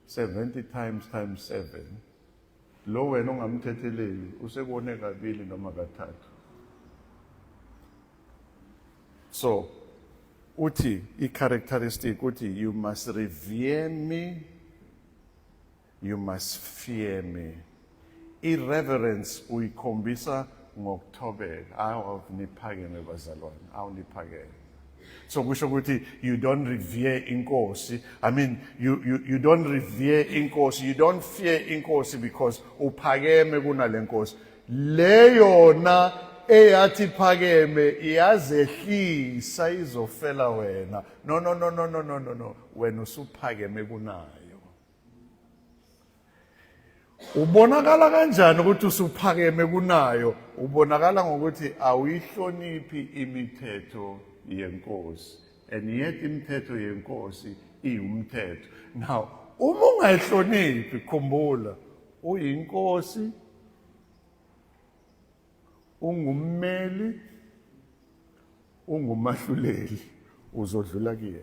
70 times times 7, lo wena ongamthetheleli usekone kabili noma kathathu. So uthi i-characteristic uthi you must revere me, you must fear me. I-reverence uyikhombisa ngokuthobeka. Awu niphakeme bazalwane, awu niphakeme. So kusho ukuthi you don't revere inkosi. I mean you don't revere inkosi, you don't fear inkosi because uphakeme kunale nkosi. Leyona eyathi phakeme iyazehlisa izofela wena. No, no, no, no, no, no, no, no. Wena usuphakeme kunayo. Ubonakala kanjani ukuthi usuphakeme kunayo? Ubonakala ngokuthi awuyihloniphi imithetho yenkosi. And yet imithetho yenkosi iwumthetho. Now, uma ungayihloniphi, khumbula, uyinkosi, ungummeli, ungumahluleli, uzodlula kuyena.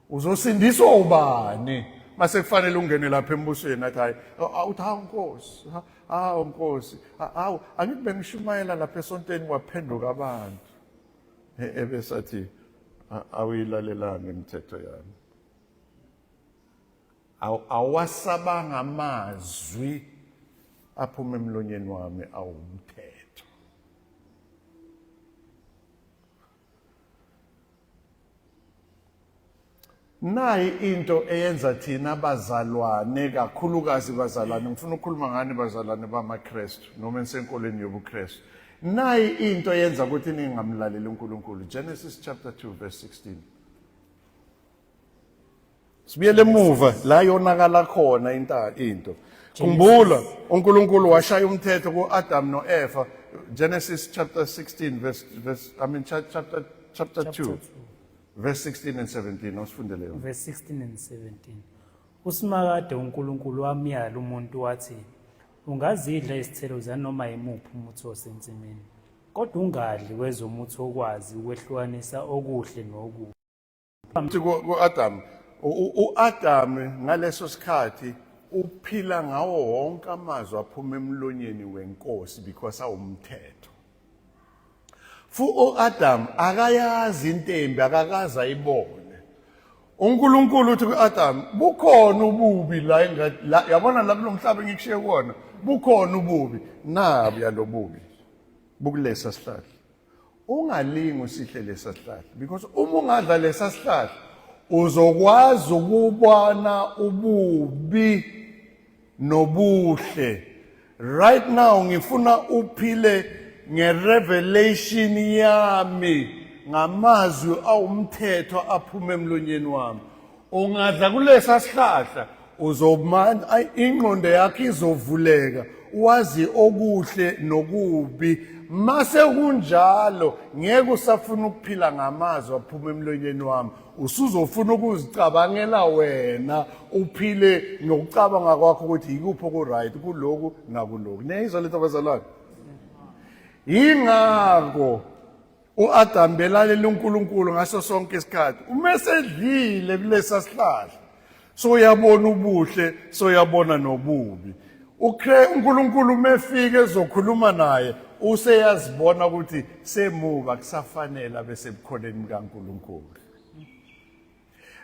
Uzosindiswa ubani mase kufanele ungene lapha embusweni? Athi hayi, uthi hawu nkosi, hawu nkosi, hawu angithi bengishumayela lapha esontweni kwaphenduka abantu. Ebesathi awuyilalelanga imithetho yami, awasabanga amazwi aphuma emlonyeni wami awumthetho. Nayi into eyenza thina bazalwane, kakhulukazi bazalwane, ngifuna ukukhuluma ngani bazalwane bamaKristu noma ensenkolweni yobuKristu. Nayi into eyenza ukuthi ningamlaleli uNkulunkulu. Genesis chapter 2 verse 16. Sibuyele emuva la yonakala khona into. Khumbula uNkulunkulu washaya umthetho kuAdam noEva. Genesis chapter 16 verse I mean chapter 2 verse 16 and 17, awusifundele yona. Verse 16 and 17. USimakade uNkulunkulu wamyala umuntu wathi, ungazidla izithelo zanoma yimuphi umuthi osensimini, kodwa ungadli kwezomuthi wokwazi ukwehlukanisa okuhle nokubi. Uthi ku-Adam, u-Adam ngaleso sikhathi uphila ngawo wonke amazwi aphuma emlonyeni wenkosi because awumthetho. Fu u-Adam akayazi intembi, akakaze ayibone. uNkulunkulu uthi ku-Adam, bukhona ububi la la yabona la kulomhlaba engikushiye kuwona, bukhona ububi, nabuya lo bubi bukulesa sihlahla. Ungalingi usihle lesa sihlahla because uma ungadla lesa sihlahla uzokwazi ukubona ububi nobuhle. Right now ngifuna uphile ngerevelation yami, ngamazwi awumthetho aphuma emlonyeni wami. Ungadla kulesa sihlahla. Uzomana ingqondo yakho izovuleka wazi okuhle nokubi. Mase kunjalo ngeke usafuna ukuphila ngamazwi aphuma emlonyeni wami, usuzofuna ukuzicabangela wena, uphile ngokucabanga kwakho ukuthi yikuphi oku-right kuloku nakuloku. Niyayizwa lento bazalwane? Yingakho uAdam belalela uNkulunkulu ngaso sonke isikhathi. Uma esedlile kulesa sihlahla, so uyabona ubuhle, so uyabona nobubi. UNkulunkulu uma efika ezokhuluma naye, useyazibona ukuthi semuva kusafanele abe sebukhoneni bukaNkulunkulu.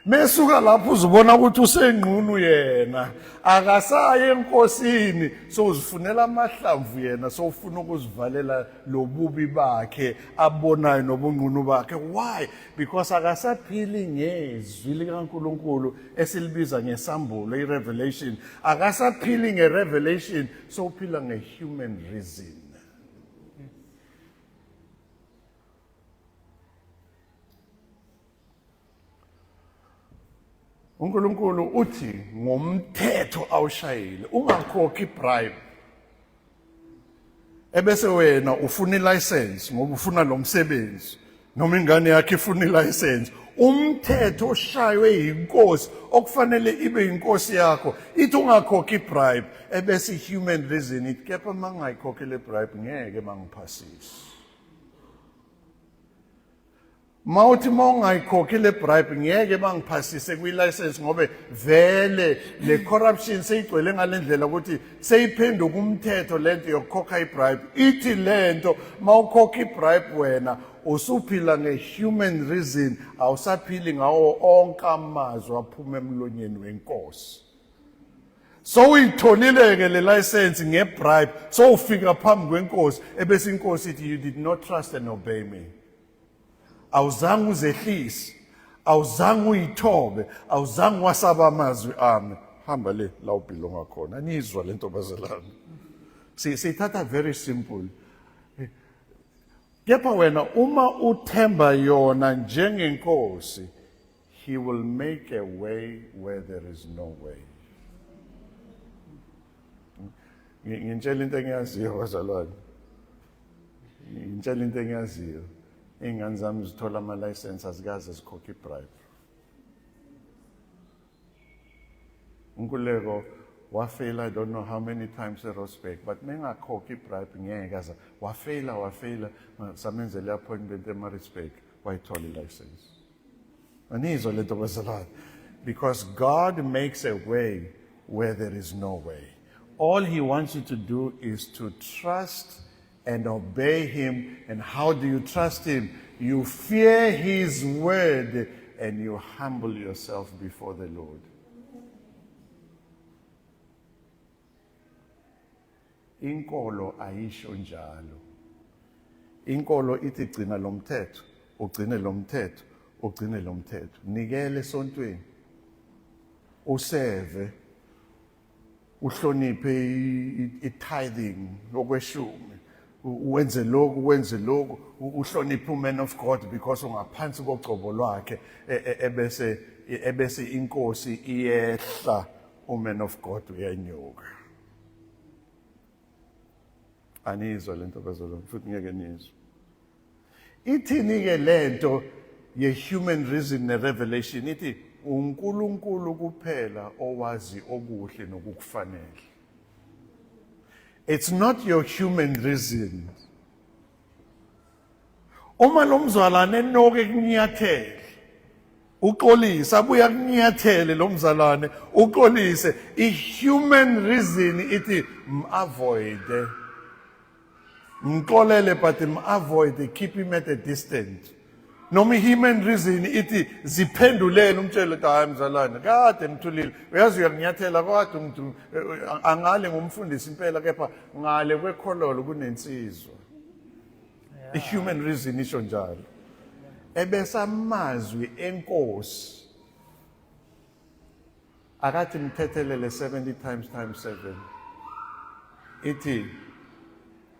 Mesuka lapho uzibona ukuthi usengqunu yena, akasaye enkosini, sowuzifunela amahlamvu yena, sowufuna ukuzivalela lobubi bakhe abonayo nobungqunu bakhe. Why? Because akasaphili ngezwi likaNkulunkulu esilibiza ngesambulo, i-revelation. Akasaphili nge-revelation, sowuphila nge-human reason. uNkulunkulu uthi ngomthetho awushayile ungakhokhi bribe, ebese wena ufuna ilicense ngoba ufuna lo msebenzi, noma ingane yakhe ifuna ilicense. Umthetho oshaywe yinkosi okufanele ibe inkosi yakho ithi ungakhokhi bribe, ebese human reason ithi kepha mangayikhokhi le bribe ngeke bangiphasise. Mawuthi mawungayikhokhi le bribe ngeke bangiphasise kwi-license, ngobe vele le corruption seyigcwele ngale ndlela ukuthi seyiphenduka umthetho lento yokukhokha i-bribe. Ithi lento mawukhokha i-bribe wena usuphila nge-human reason, awusaphili ngawo onke amazwi aphuma emlonyeni wenkosi. So uyitholile-ke le license nge-bribe, so ufika phambi kwenkosi, ebese inkosi ithi you did not trust and obey me. Awuzange uzehlise, awuzange uyithobe, awuzange wasaba amazwi ami, hamba le la ubhilonga khona. Anizwa le nto bazalwane? Siyithatha very simple, kepha wena uma uthemba yona njengenkosi, he will make a way where there is no way. Ngintshela into engiyaziyo bazalwane, ngintshela into engiyaziyo. Iy'ngane zami zithola ama-license, azikaze zikhokhe i-bribe. Unkuleko wafeyila I don't know how many times eRosburg, but mengakhokhi i-bribe ngeke aza wafeyila, wafeyila, samenzela i-appointment eMaritzburg, wayithola i-license. Anizwa lento bazalwane? Because God makes a way where there is no way. All he wants you to do is to trust and obey him. And how do you trust him? You fear his word and you humble yourself before the Lord. Inkolo ayisho njalo. Inkolo ithi gcina lo mthetho, ugcine lo mthetho, ugcine lo mthetho, nikele esontweni, useve, uhloniphe i-tithing, okweshumi, wenze lokhu, wenze lokhu, uhloniphe uman of God because ungaphansi kogcobo lwakhe, ebese inkosi iyehla, uman of God uyenyuka. Anizwa lento bazalwane? Futhi ngeke nizwe. Ithini-ke lento ye-human reason ne-revelation? Ithi uNkulunkulu kuphela owazi okuhle nokukufanele. It's not your human reason. Uma lo mzalwane enoke kunyathele, uxolise, abuye akunyathele lo mzalwane, uxolise, i-human reason ithi m-avoide, mxolele, but m-avoid, keep him at a distance. Noma i-human reason ithi ziphendulele, umtshele ukuthi hayi mzalwane, kade ngithulile, uyazi uyakunyathela, kodwa ngithi angale ngumfundisi impela, kepha ngale kwekhololo kunensizwa. I-human reason isho njalo, ebese amazwi enkosi akathi mthethelele 70 times times 7. Ithi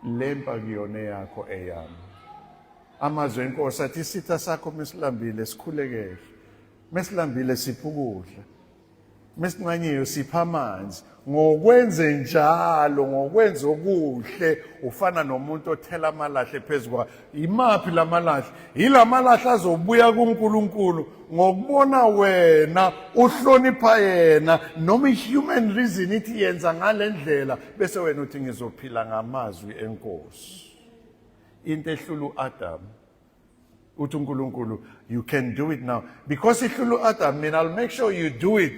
lempa kuyona yakho eyami. Amazwi enkosi athi isitha sakho mesilambile sikhulekele, mesilambile sipha ukudla. Mesinqanyiwe sipha amanzi. Ngokwenze njalo, ngokwenza okuhle, ufana nomuntu othela amalahle phezu kwa. Imaphi lamalahle? Yilamalahle azobuya kuNkulunkulu ngokubona wena uhlonipha yena noma i-human reason ithi yenza ngale ndlela bese wena uthi ngizophila ngamazwi enkosi. Into ehlula u-Adam uthi uNkulunkulu you can do it now because ihlula u-Adam mina I'll make sure you do it.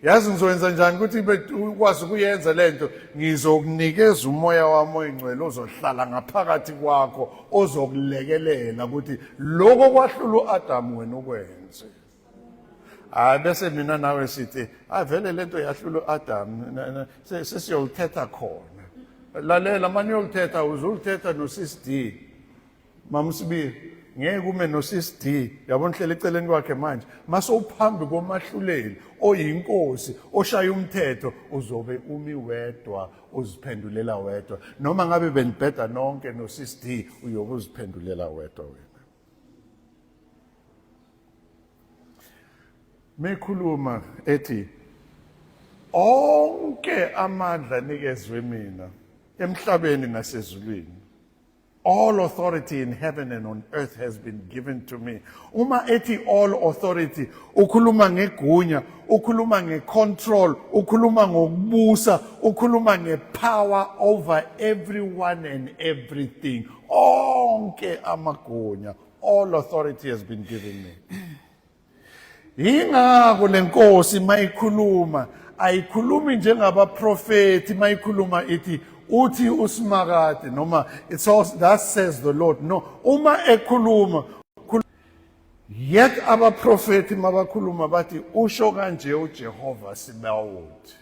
Yazi ngizoyenza njani ukuthi ukwazi ukuyenza lento? Ngizokunikeza umoya wami oyingcwele ozohlala ngaphakathi kwakho ozokulekelela ukuthi lokho kwahlula u-Adam wena ukwenze. Hayi bese mina nawe sithi avele lento yahlula u-Adam sesiyolithetha khona. Lalela manje uyolithetha uzulithetha no-Sis D. Mama Sibiya ngeke ume noSis D yabona uhlele eceleni kwakhe manje mase uphambi komahluleli oyinkosi oshaya umthetho uzobe umi wedwa uziphendulela wedwa noma ngabe benibheda nonke noSis D uyobe uziphendulela wedwa wena. Mekhuluma ethi onke amandla anikezwe mina emhlabeni nasezulwini. All authority in heaven and on earth has been given to me. Uma ethi all authority, ukhuluma ngegunya, ukhuluma ngecontrol, ukhuluma ngokubusa, ukhuluma ngepower over everyone and everything. Onke amagunya, all authority has been given me. Yingakho lenkosi mayikhuluma ayikhulumi njengabaprofeti mayikhuluma ithi uthi usimakade noma it's all that says the Lord. No, uma ekhuluma yet abaprofeti mabakhuluma bathi usho kanje uJehova Sibawoti.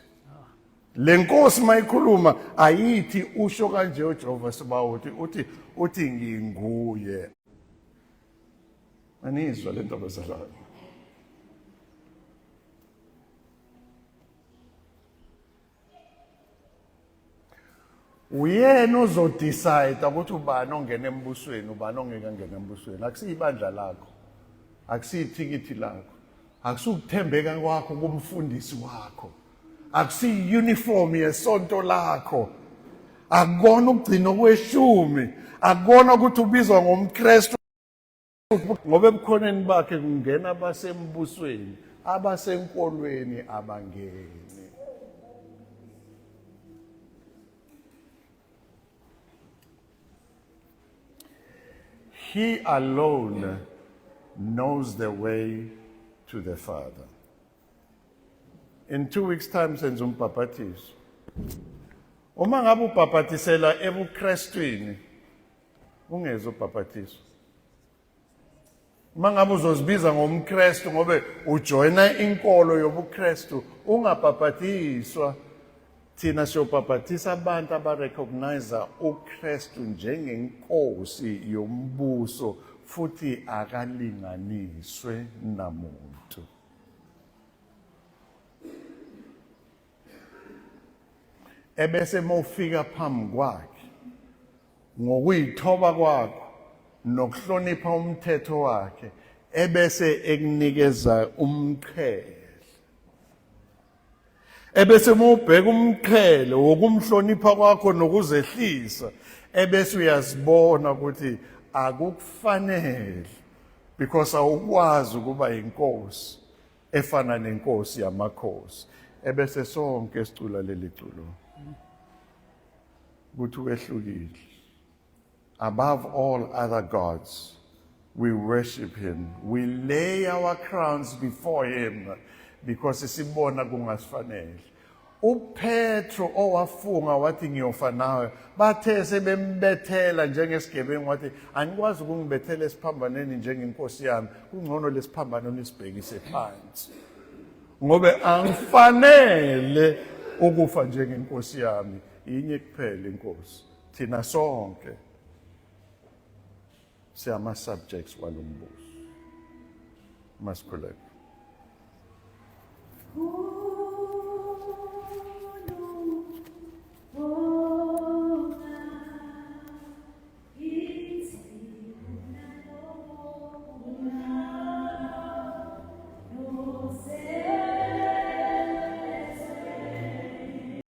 Le nkosi mayikhuluma ayithi usho kanje uJehova Sibawoti, uthi uthi nginguye. Anizwa le nto abazalwane. Uyena ozodecide ukuthi ubani ongena embusweni ubani ongeke angene embusweni. Akusiyibandla lakho, akusiyithikithi lakho, akusukuthembeka kwakho kumfundisi wakho, akusiyi-uniform yesonto lakho, akukona ukugcina okweshumi, akukona ukuthi ubizwa ngomKristu. Ngoba ebukhoneni bakhe kungena abasembusweni, abasenkolweni abangeni. He alone knows the way to the Father. In 2 weeks time senza umbhaphathiso. Uma ngabe ubhaphathisela ebuKrestwini ungeze ubhaphathiswa. Uma ngabe uzozibiza ngomKristu ngobe ujoyina inkolo yobuKristu ungabhaphathiswa. Thina siyobhaphathisa abantu abarecognize uKristu njengenkosi yombuso futhi akalinganiswe namuntu. Ebese mawufika phambi kwakhe ngokuyithoba kwakho nokuhlonipha umthetho wakhe ebese ekunikeza umqhele, ebese mawubheka umqhele wokumhlonipha kwakho nokuzehlisa ebese uyazibona ukuthi akukufanele because awukwazi ukuba inkosi efana nenkosi yamakhosi, ebese sonke sicula leli culo ukuthi wehlukile. Above all other gods we worship him, we lay our crowns before him because sibona kungasifanele. uPetro owafunga wathi ngiyofa nawe, bathe sebembethela njengesigebengu wathi anikwazi ukungibethela esiphambanweni njengenkosi yami, kungcono lesiphambano nisibhekise phansi ngobe angifanele ukufa njengenkosi yami. Inye kuphela inkosi, thina sonke siyama subjects walombuso. Masikhuleke.